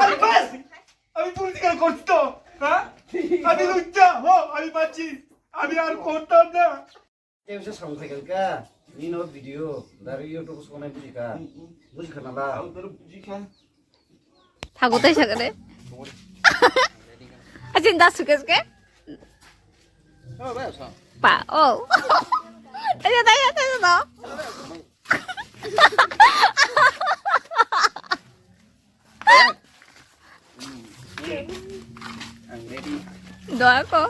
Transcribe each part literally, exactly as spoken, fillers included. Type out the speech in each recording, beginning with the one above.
আমি বাস! আমি পলিটিক্যাল করছি তো, হ্যাঁ? আমি লুচ্চা, হো, আমি বাঁচি, আমি আর করতাম না। Tei wngsa samung khaikha kha, nini o video, dari YouTube sonai bujikha, bujikha nala. Thago tai sakha de. Achin da suke suke. Pa, oh. Tayo, tayo, tayo, no. Doa ko.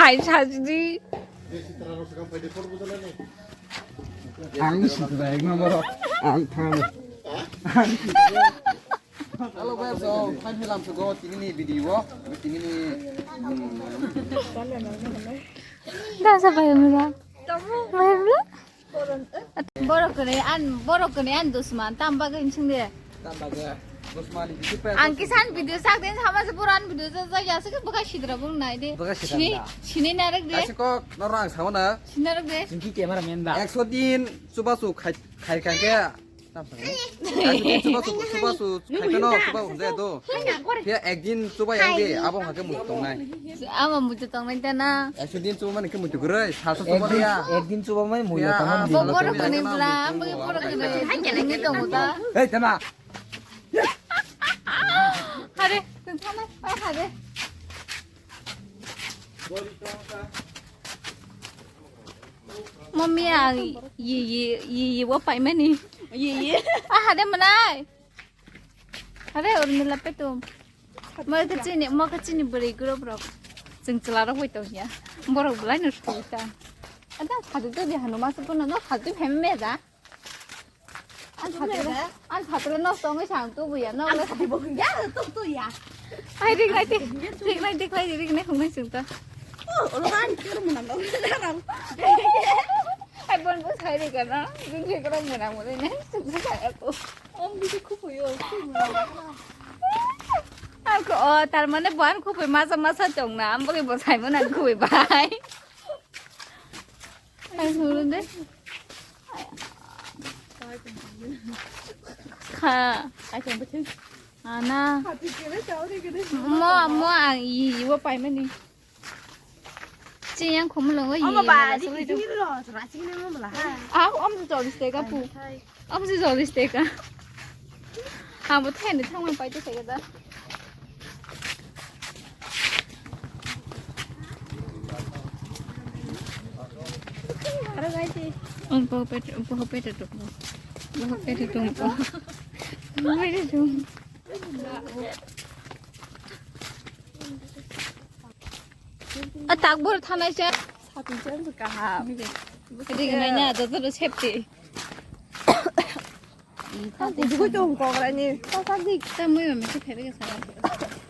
Hai sajdi. Ang sitra ek number. Ang thang. Hello guys, so finally lam sugo tini ni video, tini ni. Dasa bayar mula. Bayar mula. Borok kene an, borok kene an dusman, tam bagwi sing de. Tam bagwi. Dusman ni bisi pa. Ang kisan video sak den sama se boran video sa sa ya se buka sidra bung nai de. Buka sidra sini, da. Sini narek de. Asi kok norang sama na. Sini narek de. Singki camera man da. Ekso din chuba chu khai khai kangke. Tam bagwi. Ekso din chuba chu chuba chu khai kano chuba hwnde do. Pia ekdin chuba yang de abo hake mutongnai. Ama muitu tongnai ta na. Ekso din chuba mani khe muitu kwrwi, saso chuba ya. Ekdin chuba mani muitu tongnai. Bo borok kwrwi bla, bo borok kwrwi. Hai kene ni tongo ta. Hei, tama. Hare, tama, hare. Mami ang ye ye ye ye wo paimani. Ye ye. Ah, hare manai. Are Urmila petum. Mo kachini, mo kachini bwrwi group rok. Chwng chwla rok bai tong ya. Borok belai no soi ta. Ada khadu to di hanu mas puno no khadu pheme da. An khadu, an khadu no song sang tu buya no. An khadu bo ya to to ya. Ai ring ai ti. Ring ai ti klai ring ne hung nai sung ta. Oh, lo han kero muna lo. Ai bon bo sai ri kana. Gung ke kero muna muna ne. Sung sa ko. Ang bisi khupui o. Ako, o, tar mane bo ang khupui masa masa tong na, ang bagwi bo saimon ang khupui bai. Ang suru de. Kha. Ana. Mo, mo ang i, i wo paimani. Chiyang khumulungo ye. Omo ba, mala di sugui do. Kini lo, sura chini mo mala. Ah, om si cholish teka pu. Om si cholish teka. Ha, bo thai ni thangmani pai to thai da. Aro gai ti. Om po pet, po pet to. Po pet to. Po pet to. A takbor thanai se. Sapi chen kaham. Ring nai na, joto safety. Ang kudu kudu kok rani. Pasak dik. Ta mui mami se phebe ke sa.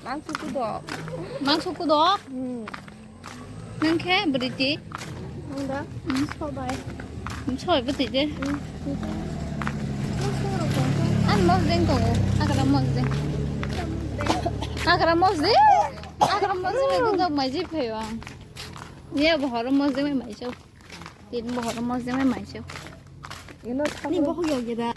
Mang suku do. Mang suku do? Hmm. Nang khe bwrwi ti? Ang da? Hmm. Sobai. Hmm, sobai bwtwi de. Hmm. Ang mosdeng tongo. Hagra mosdeng. Hagra mosdeng. Hagra mosdeng bai gunjak mai ji phaio ang. Ye bohoro mosdeng bai mai chau. Tin bohoro mosdeng bai mai chau. Ino ni bohuk yau gida.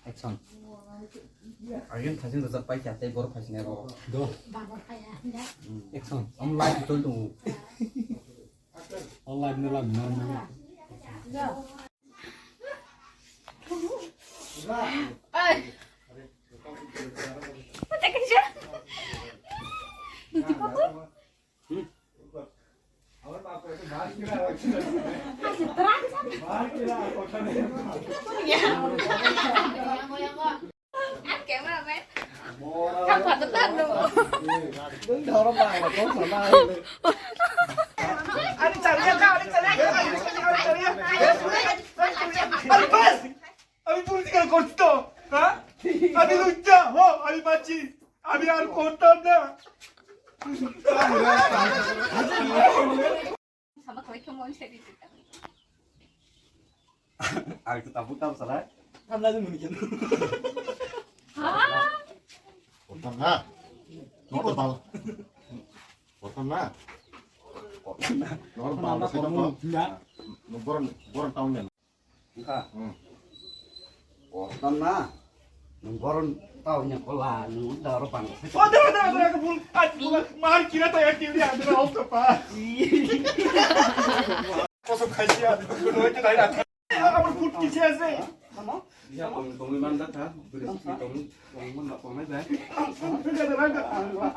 Action. Ayun thajin rajab pai kya tei bor phai sinai ro. Do. Action. Om live chol tongo. Om live ni lam na na. Ai. আরে চালিয়ে যা, আরে চালিয়ে যা, আরে চালিয়ে যা। আরে বাস! আমি পলিটিক্যাল করছি তো, হ্যাঁ? আমি লুচ্চা, হো, আমি বাঁচি। আমি আর করতাম না। Ang tetap buta salah. Kan lagi mungkin. Hah? Kortam na. Ki kortam? Kortam na. Nor bang sa ko. Boron, boron town na. Ka. Hmm. Kortam na. Nung boron town na ko la, nung daro bang. Oh, daro, daro, daro, bul. Mar kira ta ya kiri ya, daro, hop to pa. কসম খাইছি আমি, কোনো হইতে নাই না। আমার ফুট কিসে আছে? ইয়া, তুমি, তুমি মান দা থা, বিরিশ কি তুমি, তুমি মান না, তুমি দা।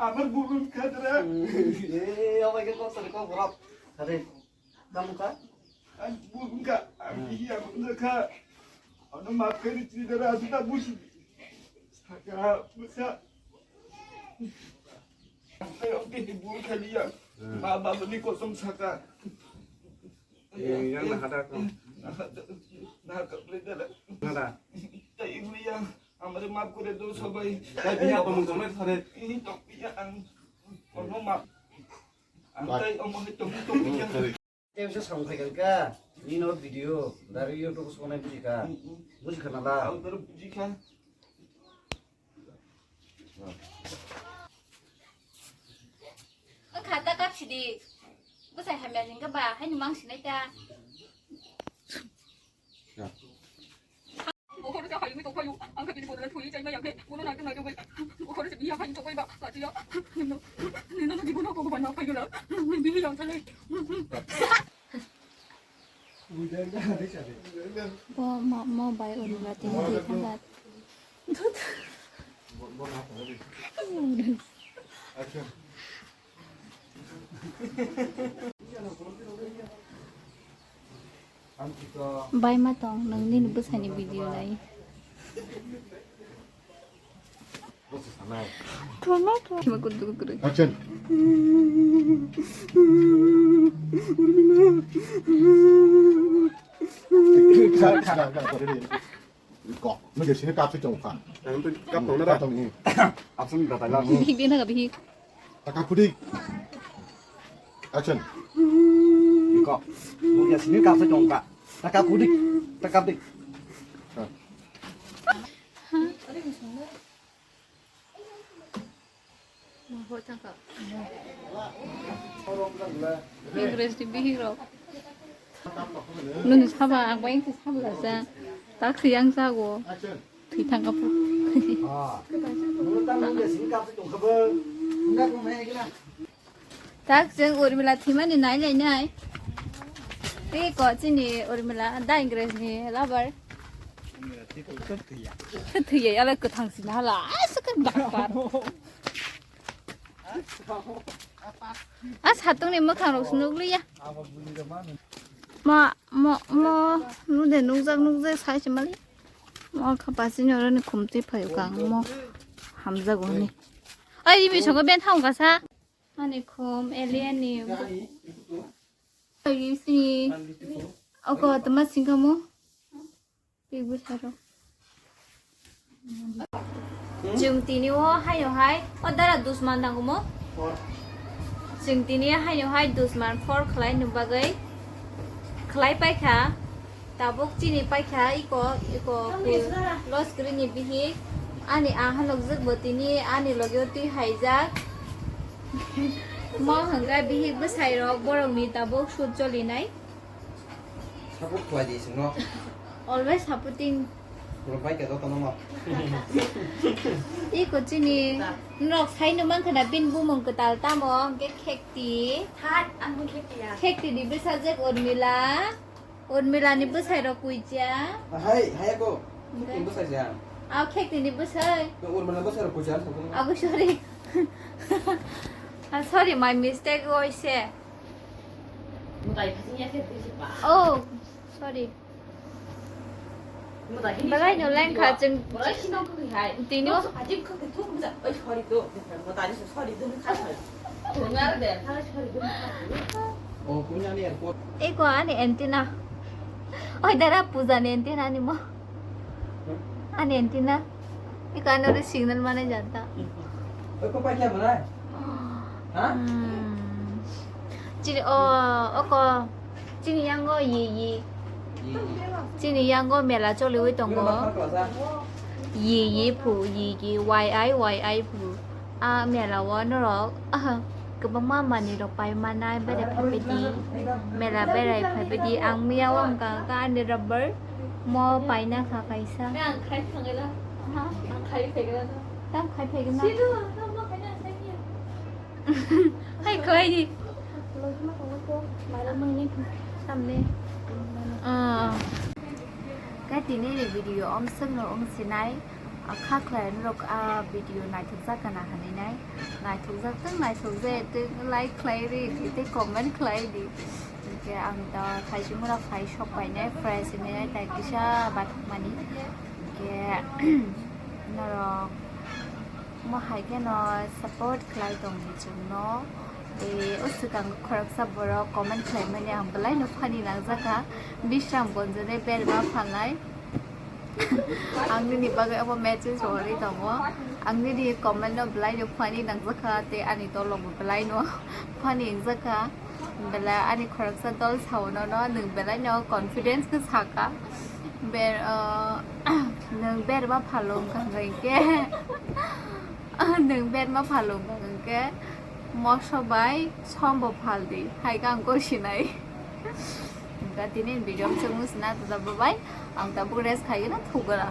আমার বুলুন খাদরা। এ, আমাকে কত করে কম বড়। আরে, দাম কা? আমি বুলুন খা, আমি কি ইয়া বুলুন খা? আমি মাফ করে দিচ্ছি, দাদা, আমি তা বুঝি। সাকা, বুঝা। আমি কি বুল খালি ইয়া? মা, বাবা, নি কসম সাকা। Eh, yang nak ada kau. Nah, tak boleh dah. Nada. Tayo mo yan. Amare maaf kore do sabai. Tayo biya ko mong tong na thare. Ini tok biya ang. Ono maaf. Ang tayo mo he tong tong biya. Tayo sa samung khai ka. Nino video dari YouTube ko sonai buji ka. Buji ka nala. Ang daro buji ka. Wngkha ta kap sidi. Bwsai hamya jengkha ba, haini mang sinai ta. Bokhoro se hayungwi tongphaio, ang khe bini bodole thwiwi chaima yang khe, bono naitong naitongwi, bokhoro se biya phai tongwi ba, kachiya, nino, nino no jibono kogo banma phai gela, bihi yang thale. Bo mo, mo bai Urmila tini twi thangkha. Bai ma tong, nang nini bwsani video nai. Action. Kok, nung sini kapsi tong kha. Kap tong na da. Kap tong ni. Absent da thai la. Bihik de na bihik. Taka kudik. Action. Kok, nung sini kapsi tong kha. Taka kudik. Taka kudik. English ni bihik rok. Nung saba, ang bai saba sa. Taksi yang sago. Twi thang kapu. Tak jeng Urmila thimani nai lai nai. Tei ko chini Urmila da English ni lover. Thwiya ala kwthang sina hala. Asuk bakpar. A satung ni mwkhang rok se nukliya. Mo, mo, mo, nude nukjak, nukjak sai se mali. Mo kha pasi ni oro ni khumtwi phaio kang mo hamjago ni. Ai, imi songo ben thang kasa. Ani khum alien ni. Ai, sini. Oko tama singkamo. Chwng tini o haino hai o dara dusman nangumo. Chwng tini haino hai dusman for khlai ni bagwi khlai paikha. Tabuk chini paikha iko, iko los grini bihik. Ani aha nukjwk bo tini ani logi o twi haijak. Mo hwnka bihik bwsai rok borok ni tabuk shoot choli nai. Support khlai di chwngno. Always supporting. Khulumbai khe jotono no. Iko chini norok saino mankha na bini bumung kwtal tamo hwnkhe Khekti. Thai, ang bung Khekti ya. Khekti ni bwsajwk Urmila. Urmila ni bwsai rok kuicha. Hai, hai ako. Hwnkhe? Khekti ni bwsai cha. Ah, Khekti ni bwsai. Urmila bwsai rok kuicha. Abo sorry. Ah, sorry, my mistake oise. Mutai phasing ya khe twi se pa. Oh, sorry. Belai no lengkha chwng tini o. Eko ani antenna. Oi dara puja ni antenna ni mo. Ani antenna. Eko ano re signal mana janta. Oi ko paikha mana? Ha? Hmm. Chini o oko chini yango yi yi. Chini yango mela choliwi tongo. Yi yi phu yi yi wai ai wai ai phu. A mela o norok kwbangma manwi rok pai manai bere phaibaidi. Mela bere phaibaidi ang miya o wngkha kha ani rubber mo paina kha kaisa. Ang khai thangila. Ha? Ang khai phaigila. Tang khai phaigila. Hai khai di. Tamni. Ah. Kha tini ni video om sengno wng sinai. Ah, kha khlai norok a video naithok jak kana hanwi nai. Naithok jak tang naithok je tang like khlai ri tei comment khlai di. Hingke ang da thaising mura phai sok painai fresh hinwi nai tai kisa bathok mani. Hingke norok mo hai kheno support khlai tong di chwngno. Tei o swkang khoroksa borok comment khlaimani ang belai no funny nangjakha. Bishram Bonjone berma phalnai. Ang nini bagwi abo message rwui tongo. Ang nini comment no belai no funny nangjakha tei ani tolong bo belai no funny wngjakha. Belai ani khoroksa dol sao nono nwng belai no confidence khe saka. Ber, ah, nwng berma phalo wngkha hwnkhe. Nwng berma phalo wngkha hwnkhe moso bai sombo phaldi hai khe ang kok sinai. Wngkha tini video mswk mswk na tata bye bye. Ang tabuk rest khai gana thugara.